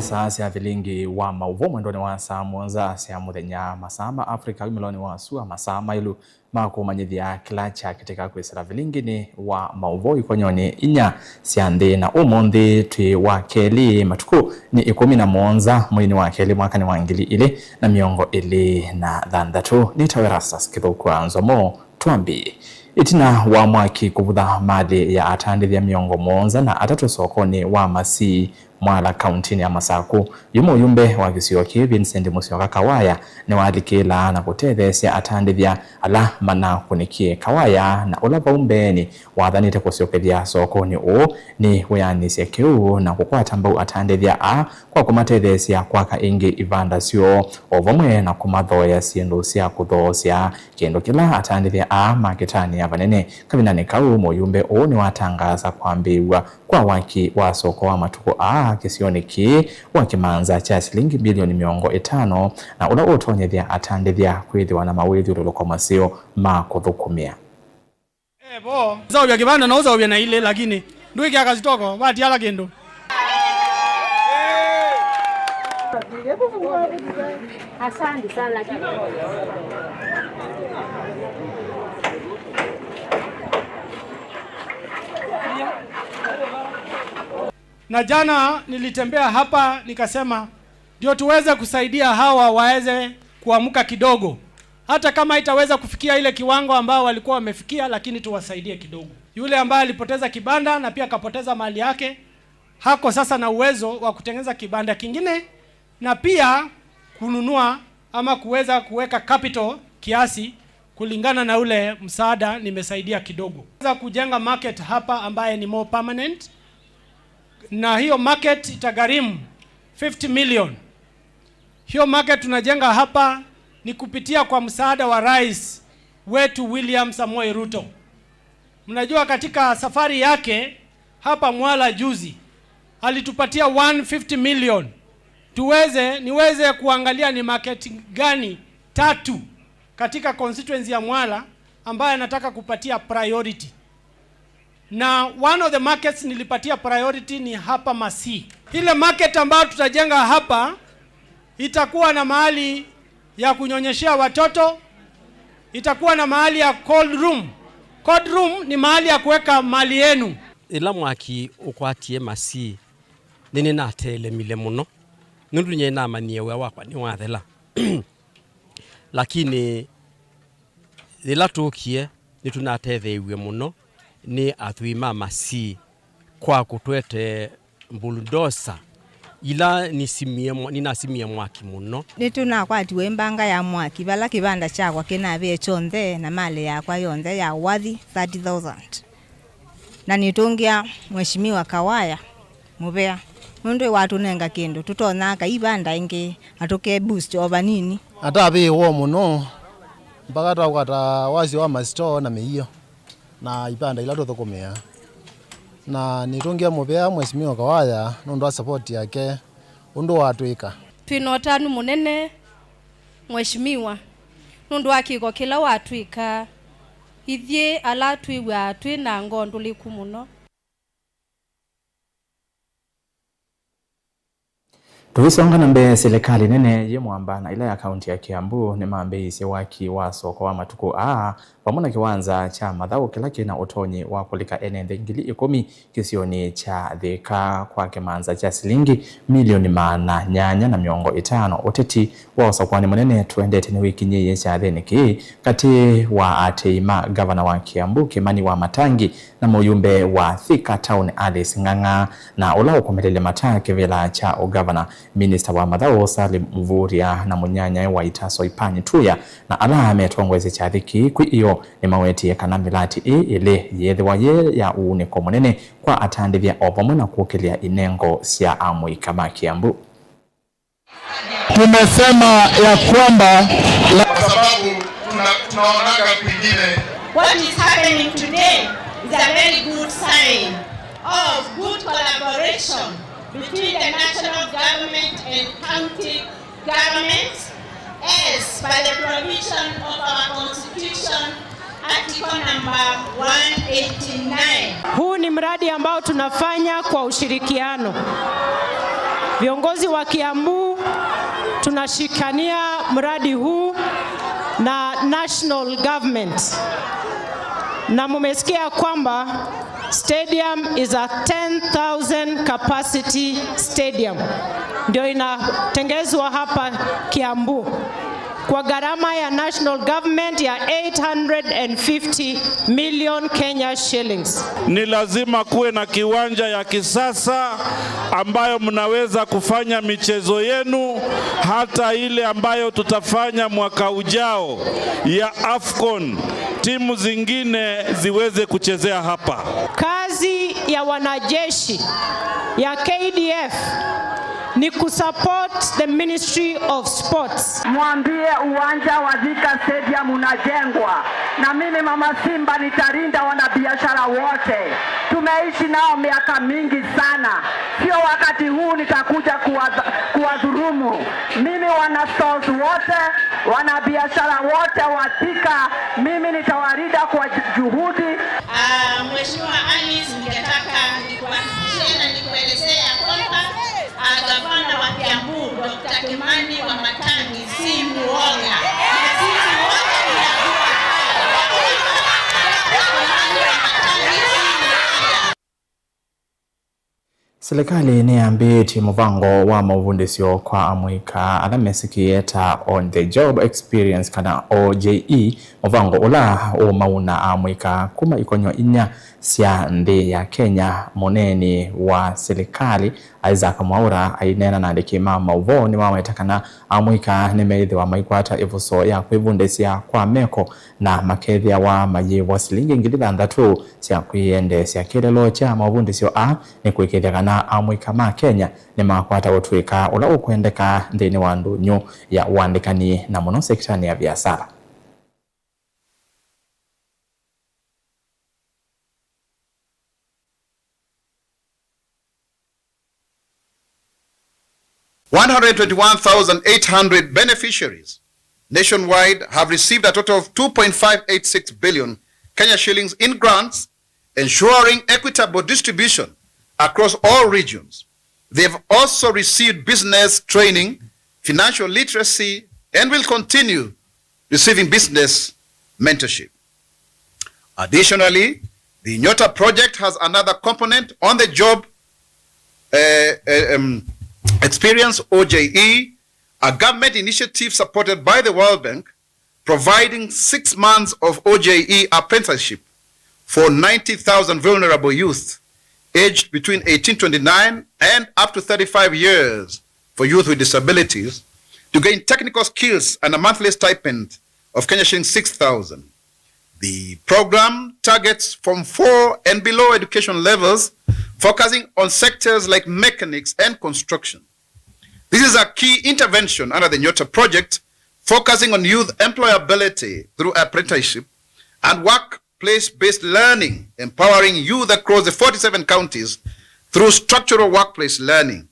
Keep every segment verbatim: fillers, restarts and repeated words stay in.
Saa sya vilingi wa maũvoo mwendonĩ wa saa mũonza sya mũthenya, masaa ma Africa, wimĩlonĩ wa sua, masaa maĩlu ma kũmanyĩthya kĩla kyakĩtĩka kwĩsĩla vilinginĩ wa maũvoo ikonyonĩ inya sya nthĩ. Na ũmũnthĩ twĩ wa kelĩ, matukũ nĩ ĩkũmi na mũonza mweinĩ wa kelĩ mwakanĩ wa ngili ilĩ na mĩongo ĩlĩ na thanthatũ. Nĩtawa Erastus Kĩthũkũ wa Nzomo. Twambie. Ĩtina wa mwaki kũvutha malĩ ya atandĩthya mĩongo mũonza na atatũ sokonĩ wa Masii, Mwala, kauntinĩ ya Masaku, yu mũyumbe wa kĩsio kĩĩ, Vincent Musyoka Kawaya, nĩwalikĩlaa na kũtetheesya atandĩthya ala manakũnĩkie. Kawaya, na ũla vau mbeenĩ wathanĩte kũsyokethya sokonĩ ũũ, nĩwĩanĩsye kĩu na kũkwata mbau atandĩthya aa kwa kũmatetheesya kwaka ĩngĩ ivanda syoo, o vamwe na kũmathoea syĩndũ sya kũthoosya, kĩndũ kĩla atandĩthya aa makĩtanĩa vanene. Kavindanĩ kau, mũyumbe ũũ nĩwatangaasa kwambĩĩw'a kwa waki wa soko wa matukũ aa kĩsionĩ kĩĩ wa kĩmanza kya silingi mbilioni mĩongo ĩtano, na ũla ũtonyethya atandĩthya kwĩthĩwa na mawĩthyũlũlũko maseo ma kũthũkũmĩa. Evo, ũseũvya kĩvanda na ũseũvya na ilĩ, lakini ndwĩkĩa kasitoko, vatiala kĩndũ. Asante sana. Na jana nilitembea hapa nikasema, ndio tuweze kusaidia hawa waweze kuamka kidogo. Hata kama haitaweza kufikia ile kiwango ambao walikuwa wamefikia, lakini tuwasaidie kidogo. Yule ambaye alipoteza kibanda na pia akapoteza mali yake, hako sasa na uwezo wa kutengeneza kibanda kingine na pia kununua ama kuweza kuweka capital kiasi kulingana na ule msaada nimesaidia kidogo. Kuweza kujenga market hapa ambaye ni more permanent, na hiyo market itagharimu fifty million. Hiyo market tunajenga hapa ni kupitia kwa msaada wa Rais wetu William Samoei Ruto. Mnajua katika safari yake hapa Mwala juzi, alitupatia one fifty million. Tuweze, niweze kuangalia ni market gani tatu katika constituency ya Mwala ambayo nataka kupatia priority. Na one of the markets nilipatia priority ni hapa Masii. Ile market ambayo tutajenga hapa itakuwa na mahali ya kunyonyeshea watoto, itakuwa na mahali ya cold room. Cold room ni mahali ya kuweka mali yenu. Ĩla mwaki ũkwatie Masii, nĩnĩnatelemile mũno, nũndũ nyie namanyie wĩa wakwa nĩwathela. Lakini yĩla tũkie, nĩtũnatetheeiw'e mũno nĩ athwii ma Masii kwa kũtũete bulldozer ila nisimie mwa-, ninasimie mwaki mũno. Nĩtũnakwatiwe mbanga ya mwaki vala kĩvanda kyakwa kĩnavĩe kyonthe na malĩ yakwa yonthe ya wathi thirty thousand. Na nĩtũngĩa Mheshimiwa Kawaya mũvea, nũndũ watũnenga kĩndũ tũtonya aka ivanda ĩngĩ na tũke boost o vanini. Atavĩĩe woo mũno, mpaka twakwata wasyo wa masitoo na mĩio na ivanda ila tũthũkũmĩaa. Na nĩtũngĩa mũvea Mheshimiwa Kawaya nũndũ wa support yake ũndũ watwĩka. Twĩ na ũtanu mũnene, Mheshimiwa, nũndũ wa kĩko kĩla watwĩka ithyĩ ala twĩw'aa twĩ na ngoo ndũlĩku mũno. Tũisonga na mbee, silikalĩ nene yĩ Mwamba na ĩla ya kaunti ya Kiambu nĩmambĩĩisye waki wa soko wa matukũ aa vamwe na kĩwanza kya mathaũ kĩla kĩna ũtonyi wa kũlika ene nthĩ ngili ĩkũmi kĩsionĩ kya Thĩka kwa kĩmanza kya silingi milioni maana nyanya na mĩongo ĩtano. Ũteti wa ũsakũani mũnene tũendete nĩwĩkinyĩie kyathĩnĩ kĩĩ katĩ wa aatĩĩi ma ngavana wa Kiambu, Kĩmani Wamatangi, na mũyumbe wa Thika Town, Alice Ng'ang'a, na ũla ũkomelelye mataa kĩvĩla kya ũngavana, minista wa mathaũ, Salim Mvurya, na mũnyanyae wa Itaso, Ipani Tuya, na ala metongoesye kyathĩ kĩĩ kwĩ ĩyoo nĩmawetie kana mĩlatĩ ĩĩ ĩlĩ yĩthĩwa yĩ ya ũunĩko mũnene kwa atandĩthya o vamwe na kũkĩlya inengo sya amũika ma Kiambu. Tumesema ya kwamba la- Kwa sababu tuna-, tunaonaga kwingine. What is happening today is a very good sign of good collaboration between the national government and county governments, as by the provision of our constitution, article number one eighty-nine. Huu ni mradi ambao tunafanya kwa ushirikiano. Viongozi wa Kiambu, tunashikania mradi huu na national government. Na mumesikia kwamba stadium is a ten thousand capacity stadium. Ndio inatengezwa hapa Kiambu kwa gharama ya national government ya eight hundred and fifty million Kenya shillings. Ni lazima kuwe na kiwanja ya kisasa ambayo mnaweza kufanya michezo yenu, hata ile ambayo tutafanya mwaka ujao ya AFCON, timu zingine ziweze kuchezea hapa. Kazi ya wanajeshi ya K D F ni kusupport the Ministry of Sports. Mwambie uwanja wa Thika Stadium unajengwa, na mimi Mama Simba nitalinda wanabiashara wote. Tumeishi nao miaka mingi sana, sio wakati huu nitakuja kuwa-, kuwadhulumu. Mimi wana stores wote, wanabiashara wote wa Thika, mimi nitawalinda kwa ju-, juhudi. Ah, Mheshimiwa Alice, ningetaka nikuhakikishie na nikuelezee ya kwamba, ah, gavana wa Kiambu, Doctor Kimani Wamatangi, si muoga. Na sisi wote tunajua. Doctor Kimani Wamatangi si muoga. Silikalĩ nĩyambĩĩtye mũvango wa maũvundĩsyo kwa amũika ala mesĩkĩe ta On the Job Experience, kana O J E, mũvango ũla ũmauna amũika kuma ikonyo inya sya nthĩ ya Kenya. Mũneeni wa silikalĩ, Isaac Mwaura, aineena na andĩki ma maũvoo, nĩwaweta kana amũika nĩmeĩthĩwa maikwata ĩvuso ya kwĩvundĩsya kwa meko na makethĩawa mayĩĩwa silingi ngili thanthatũ sya kwĩyendeesya. Kĩeleelo kya maũvundĩsyo aa nĩ kũĩkĩĩthya kana amũika ma Kenya nĩmakwata ũtũĩka ũla ũkwendeka nthĩnĩ wa ndũnyũ ya ũandĩkani, na mũno sekitanĩ ya viasala. One hundred twenty-one thousand eight hundred beneficiaries nationwide have received a total of two point five eight six billion Kenya shillings in grants, ensuring equitable distribution across all regions. They've also received business training, financial literacy, and will continue receiving business mentorship. Additionally, the Nyota project has another component on the job, uh, uh, um, experience, O J E, a government initiative supported by the World Bank, providing six months of O J E apprenticeship for ninety thousand vulnerable youth aged between eighteen twenty-nine and up to thirty-five years for youth with disabilities to gain technical skills and a monthly stipend of Kenya shillings six thousand. The program targets Form four and below education levels, focusing on sectors like mechanics and construction. This is a key intervention under the Nyota project, focusing on youth employability through apprenticeship and workplace-based learning, empowering youth across the forty-seven counties through structural workplace learning.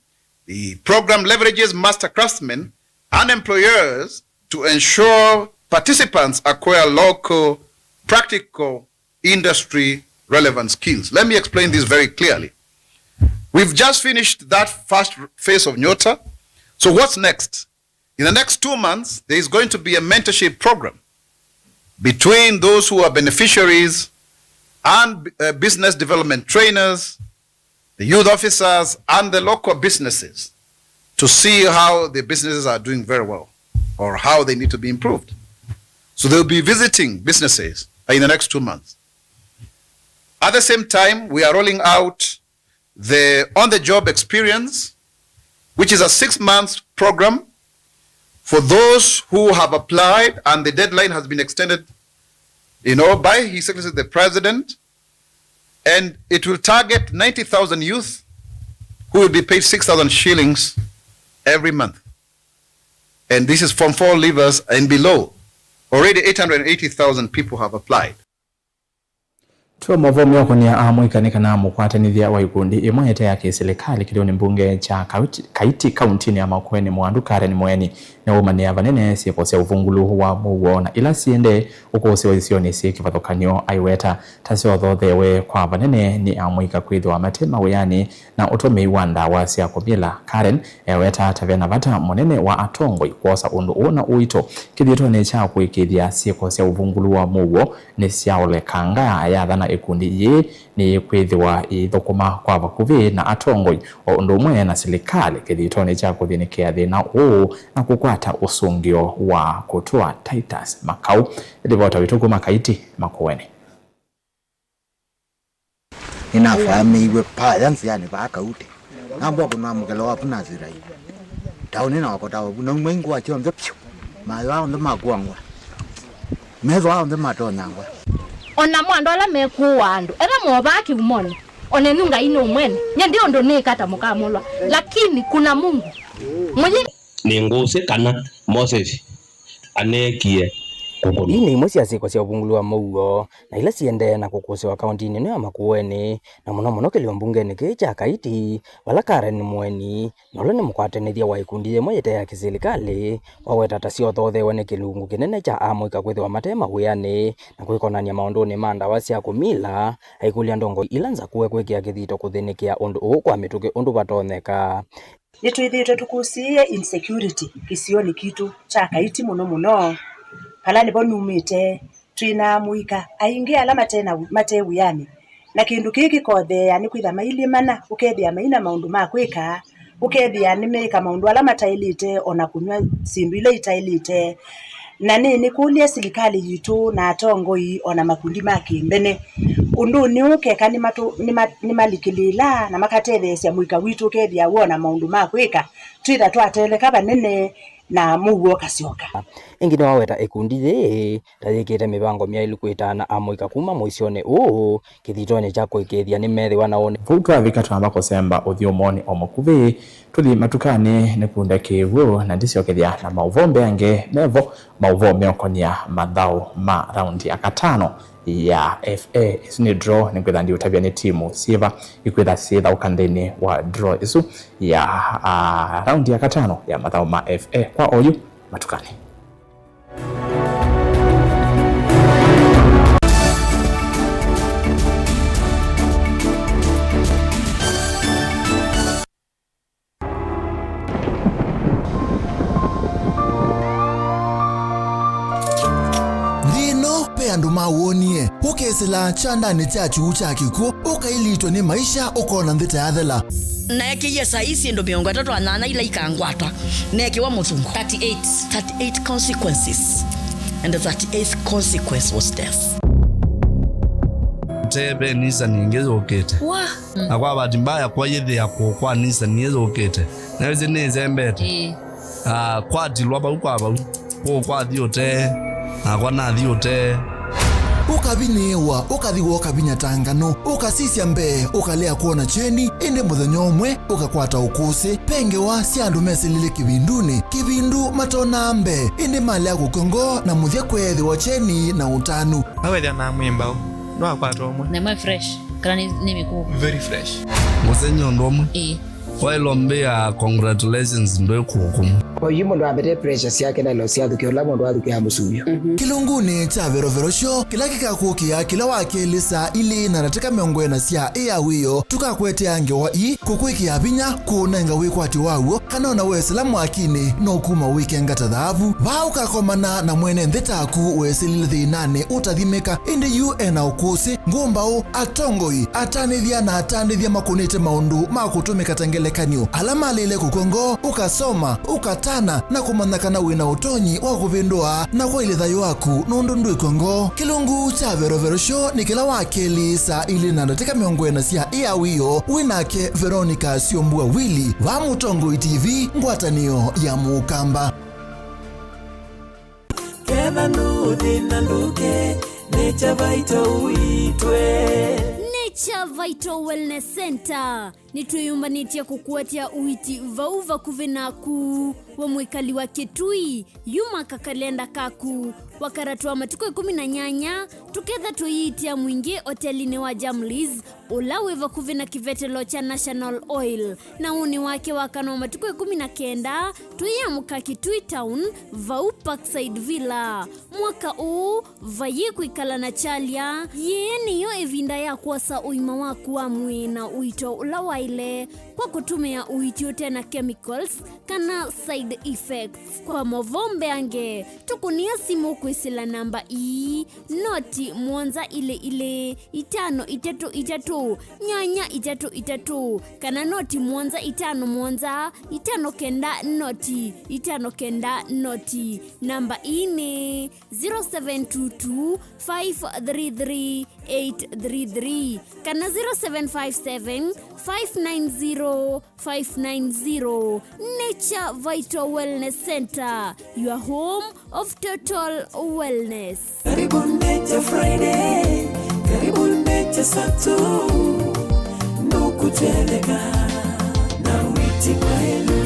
The program leverages master craftsmen and employers to ensure participants acquire local, practical, industry relevant skills. Let me explain this very clearly. We've just finished that first phase of Nyota. So what's next? In the next two months, there is going to be a mentorship program between those who are beneficiaries and, uh, business development trainers, the youth officers, and the local businesses to see how the businesses are doing very well or how they need to be improved. So they'll be visiting businesses in the next two months. At the same time, we are rolling out the on-the-job experience, which is a six-month program for those who have applied, and the deadline has been extended, you know, by His Excellency the President, and it will target ninety thousand youth who will be paid six thousand shillings every month. And this is Form four leavers and below. Already eight hundred eighty thousand people have applied. Twĩ o maũvoo meũkonĩa amũika nĩ kana mũkwatanĩthya wa ikundi imwe ite ya kĩsilikalĩ kĩlĩonĩ mbunge kya Kauti-, Kaiti kauntinĩ ya Makueni, Mwandu Karen Mweni, nĩwaumanĩa vanene syĩko sya ũvungũlu wa mũuo na ila siendee ũkũsĩwa isionĩ syĩ kĩvathũkany'o, aiweta ta syothothewe kwa vanene nĩ amũika kwĩthĩwa mate mawĩanĩ na ũtũmĩi wa ndawa sya kũmila. Karen eweta ta vena vata mũnene wa atongoi kwosa ũndũ ũũ na ũito kĩthitũnĩ kya kũĩkĩĩthya syĩko sya ũvungũlu wa mũuo nĩsyaolekanga, ayathana ĩkundi yĩĩ nĩyĩkwĩthĩwa ĩithũkũma kwa vakuvĩ na atongoi o ũndũ ũmwe na silikalĩ kĩthitũnĩ kya kũthĩnĩkĩa thĩna ũũ na kũkwata ũsũngĩo wa kũtũa. Titus Makau, livota witũ kuma Kaiti, Makueni. Nĩnafaamĩiw'e vaya nzĩanĩ vaa Kauti. Nambwa kũnwa mũkelo wa vu na nzĩra ii. Taũnĩ na wakota wa vu, naumwa ingũa syonthe vyũ. Mayũa onthe makuangwa. Methũa onthe matonyangwa. O namo andũ ala mekũũa andũ, ethwa movaa kĩumonĩ, o nenyu Ngai nũmwene. Nyie ndi ũndũ nĩĩka ta mũkamũlwa, lakini kuna Mungu. Mũyĩ. Nĩngũsĩ kana Mosesi aneekie kũkũnwa. Ii nĩ imwe sya syĩko sya ũvungũlu wa mũuo na ila siendee na kũkũsĩwa kauntinĩ ĩno ya Makueni, na mũno mũno kĩlio mbungenĩ kĩĩ kya Kaiti, vala Karen Mweni, na ũla nĩ mũkwatanĩthya wa ikundi yĩmwe yĩte ya kĩsilikalĩ, waweta ta syothothewe nĩ kĩlungu kĩnene kya amũika kwĩthĩwa mate mawĩanĩ na kwĩkonany'a maũndũnĩ ma ndawa sya kũmila, aikũlya ndongoi ila nzakũe kwĩkĩa kĩthito kũthĩnĩkĩa ũndũ ũũ kwa mĩtũkĩ ũndũ vatonyeka. Nĩtwĩthĩĩtwe tũkũsĩĩe insecurity kĩsionĩ kitũ kya Kaiti mũno mũno. Vala nĩvo numĩte, twĩ na amũika aingĩ ala mate na, mate wĩanĩ, na kĩndũ kĩĩ kĩkotheea nĩkwĩtha mailyĩ mana, ũkethĩa mai na maũndũ ma kwĩka, ũkethĩa nĩmeĩka maũndũ ala mataĩlĩte, o na kũnyw'a syĩndũ ila itaĩlĩte. Na nĩ, nĩkũlye silikalĩ yitũ na atongoi o na makundi ma kĩmbene, ũndũnĩ ũũ keka nĩmatũ-, nĩma-, nĩmalikĩlĩĩla na makatetheesya mũika witũ ũkethĩa wĩ o na maũndũ ma kwĩka, twĩtha twateleka vanene na mũuo ũkasyoka. Ĩngĩ nĩwaweta ĩkundi yĩĩ ta yĩkĩte mĩvango myaĩlu kwĩtaana amũika kuma mũisyonĩ ũũ kĩthitonĩ kya kũĩkĩĩthya nĩmethĩwa na ũnĩ. Vau twavika twamba kũsemba ũthyũmũonĩ o mũkuvĩ, tũthi matukanĩ nĩkunde kĩw'ũ na ndisyokethya na maũvoo mbeange mevo, maũvoo meũkonĩa mathaũ ma raundi ya katano ya F A. Ĩsu nĩ draw, nĩkwĩtha ndiũtavya nĩ timu syĩva ikwĩtha syĩthaũka nthĩnĩ wa draw ĩsu ya, ah, raundi ya katano ya mathaũ ma F A kwa oyu matukanĩ. Nthĩ ĩno ve andũ mawonie, ũkesĩla kyandanĩ kya kyuu kya kĩkw'ũ, ũkailitwe nĩ maisha, ũkona nthĩ ta yathela. Naekĩie saa ii syĩndũ mĩongo ĩtatũ na nyanya ila ikangwata, neekĩwa mũthungo. Thirty-eight. Thirty-eight consequences. And the thirty-eighth consequence was death. Te ve Nissan ĩngĩ yũkĩte. Wa. Na kwa bahati mbaya, kwa yĩthĩa kũũ kwa Nissan ĩyũkĩte. Newĩsĩ nĩĩsembete. Ĩĩ. Ah, kwatilwa vau kwa vau. Kũũ kwathi ũtee, nakwa nathi ũtee. Ũkavinyĩĩwa, ũkathĩwa ũkavinya ta nganũ, ũkasisya mbee, ũkalea kwona kyeni, ĩndĩ mũthenya ũmwe ũkakwata ũkũsĩ. Ve ngewa sya andũ mesĩlĩlye kĩvindunĩ, kĩvindu matonaa mbee, ĩndĩ malea kũkw'a ngoo na mũthya kweethĩwa kyeni na ũtanu. Nawethĩa na mwĩmbaũ, ndwakwata ũmwe. Na ĩmwe fresh, kana nĩ, nĩ mĩkũũ? Very fresh. Ngũsengy'a ũndũ ũmwe. Ĩĩ. Waĩlwa mbĩa congratulations ndwĩ kũkũmũ. Oyu mũndũ ambete pressure syake na ilo syathukĩa ũla mũndũ athukĩa mũsumbĩ. Kĩlungunĩ kya Verovero Show, kĩla kĩkakũkĩa kĩla wa kelĩ saa ilĩ na ndatĩka mĩongo ĩna sya ĩa wĩoo, tũkakũetea ngewa ii, kũkwĩkĩa vinya, kũũnenga wĩkwatyo waw'o, kana ona wesĩla mwakinĩ, no kuma wĩkenga ta thaavu. Vaa ũkakomana na mwene nthĩ taku wesĩlile thĩnanĩ ũtathimĩka, ĩndĩ yu ena ũkũsĩ, ngũmbaũ, atongoi, atanĩthya na atandĩthya makũnĩte maũndũ ma kũtũmĩka ta ngelekany'o, ala malĩle kũkw'a ngoo, ũkasoma, ũkatana, na kũmanya kana wĩ na ũtonyi wa kũvĩndũa na kwaĩlya thayũ waku nũndũ ndwĩkw'a ngoo. Kĩlungu kya Verovero Show nĩ kĩla wa kelĩ saa ilĩ na ndatĩka mĩongo ĩna sya ĩa wĩoo, wĩ nake Veronica Syombua Willy, va Mũtongoi T V, ngwatanĩo ya Mũkamba. Ketha ndũthĩna ndũke, Nature Vital ũitwe. Nature Vital Wellness Center. Nĩtwĩyũmbanĩtye kũkũatya ũiiti vau vakuvĩ naku. We mwĩkali wa Kĩtui, yuma kakalenda kaku. Wakatano wa matukũ ĩkũmi na nyanya, tũketha tũiitia mwingĩ otelinĩ wa Jamlis, ũla wĩ vakuvĩ na kĩvetelo kya National Oil. Na ũnĩ wake wa kana wa matukũ ĩkũmi na kenda, tũyĩamũka Kitui Town, vau Parkside Villa. Mwaka ũũ, vaiĩ kwĩkala na kyalya, yĩĩ nĩyo ĩvinda ya kwosa ũima waku wa mwĩĩ na ũito ũla waĩle kwa kũtũmĩa ũiiti ũte na chemicals kana side effects. Kwa mavoo mbeange, tũkũnĩa simũ kwĩsĩla namba ii, noti mũonza ilĩ ilĩ, itano itatũ itatũ, nyanya itatũ itatũ, kana noti mũonza itano mũonza, itano kenda noti, itano kenda noti. Namba ii nĩ zero seven two two, five three three, eight three three kana zero seven five seven, five nine zero, five nine zero. Nature Vital Wellness Center, your home of total wellness. Karibu Nature Friday, karibu Nature Saturday, nũkũtweleka na wĩti kwenu.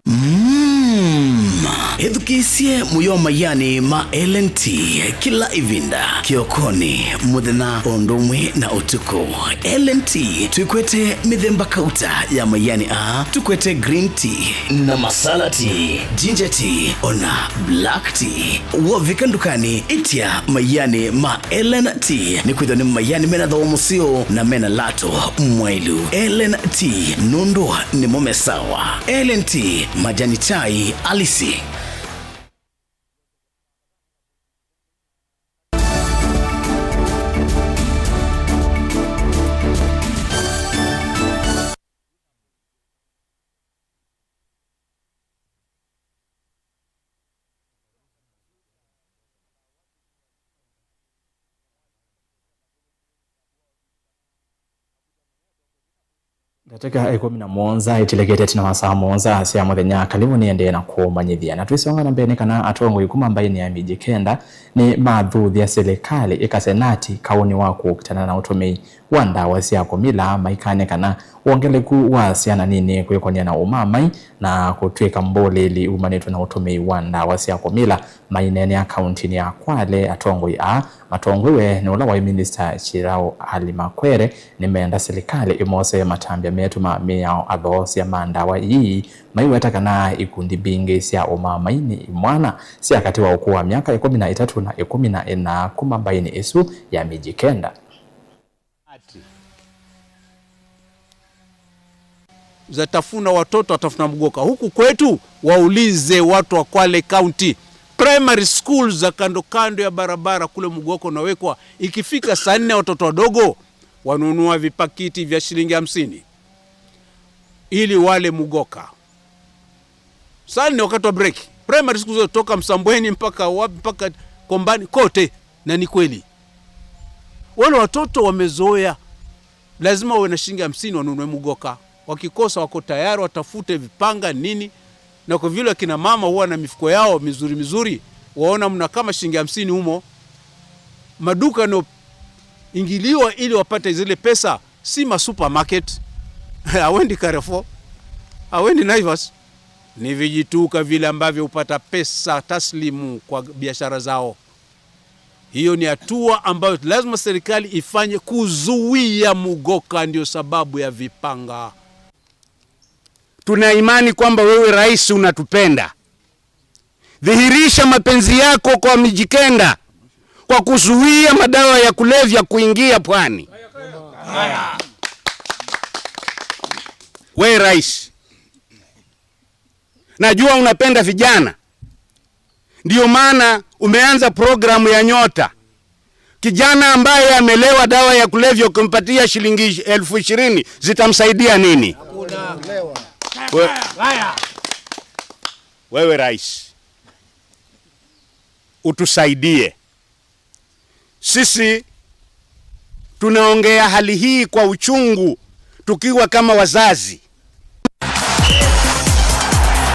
Mm. Ĩthukĩĩsye mũyo maianĩ ma L and T kĩla ĩvinda, kĩokonĩ, mũthenya, o ũndũ ũmwe na ũtukũ. L and T twĩkwete mĩthemba kauta ya maianĩ aa, tũkwete green tea na masala tea, ginger tea, ona black tea. Wovika ndukanĩ, ĩtya maianĩ ma L and T, nĩkwĩthĩwa nĩ maianĩ mena thooa mũseo na mena lato mwaĩlu. L and T, nũndũ nĩmo me sawa. L and T, majani chai halisi. Ndatĩka ĩkũmi na mũonza ĩtilĩkĩte ĩtina wa saa mũonza sya mũthenya. Karibu nĩendee na kũmanyĩthya. Na twĩsonga na mbee, nĩ kana atongoi kuma mbaĩnĩ ya Mijikenda nĩmathuthya silikalĩ ĩkase nati kaũnĩ wa kũkitana na ũtũmĩi wa ndawa sya kũmila, maikany'a kana wongeleku wa syana nini kwĩkonĩa na ũmamai na kũtw'ĩka mbũlĩli umanĩtwe na ũtũmĩi wa ndawa sya kũmila. Maineenea kauntinĩ ya Kwale, atongoi aa matongoew'e nĩ ũla waĩ minista Chirau Ali Makwere nĩmeenda silikalĩ ĩmosee matambya metũ ma mĩao athoosya ma ndawa ii, maiweta kana ikundi mbingĩ sya ũmamai nĩ imwana sya katĩ wa ũkũũ wa myaka ĩkũmi na ĩtatũ na ĩkũmi na ĩna kuma mbaĩnĩ ĩsu ya Mijikenda. Ati zatafuna watoto, watafuna mgoka. Huku kwetu, waulize watu wa Kwale County. Primary schools za kando kando ya barabara kule mgoka unawekwa. Ikifika saa nne, watoto wadogo wanunua vipakiti vya shilingi hamsini ili wale mgoka. Saa nne wakati wa break. Primary school zote, toka Msambweni mpaka wapi, mpaka Kombani, kote. Na ni kweli. Wale watoto wamezoea. Lazima wawe na shilingi hamsini wanunue mgoka. Wakikosa, wako tayari watafute vipanga nini. Na kwa vile akina mama huwa na mifuko yao mizuri mizuri, waona mna kama shilingi hamsini humo. Maduka yanayoingiliwa ili wapate zile pesa, si ma supermarket. Hawendi Carrefour, hawendi Naivas. Ni vijituka vile ambavyo hupata pesa taslimu kwa biashara zao. Hiyo ni hatua ambayo lazima serikali ifanye kuzuia mgoka, ndio sababu ya vipanga. Tuna imani kwamba wewe rais unatupenda. Dhihirisha mapenzi yako kwa Mijikenda kwa kuzuia madawa ya kulevya kuingia pwani. We rais, najua unapenda vijana, ndio maana umeanza programu ya Nyota. Kijana ambaye amelewa dawa ya kulevya, ukimpatia shilingi elfu ishirini, zitamsaidia nini? We-, wewe rais, utusaidie. Sisi tunaongea hali hii kwa uchungu, tukiwa kama wazazi.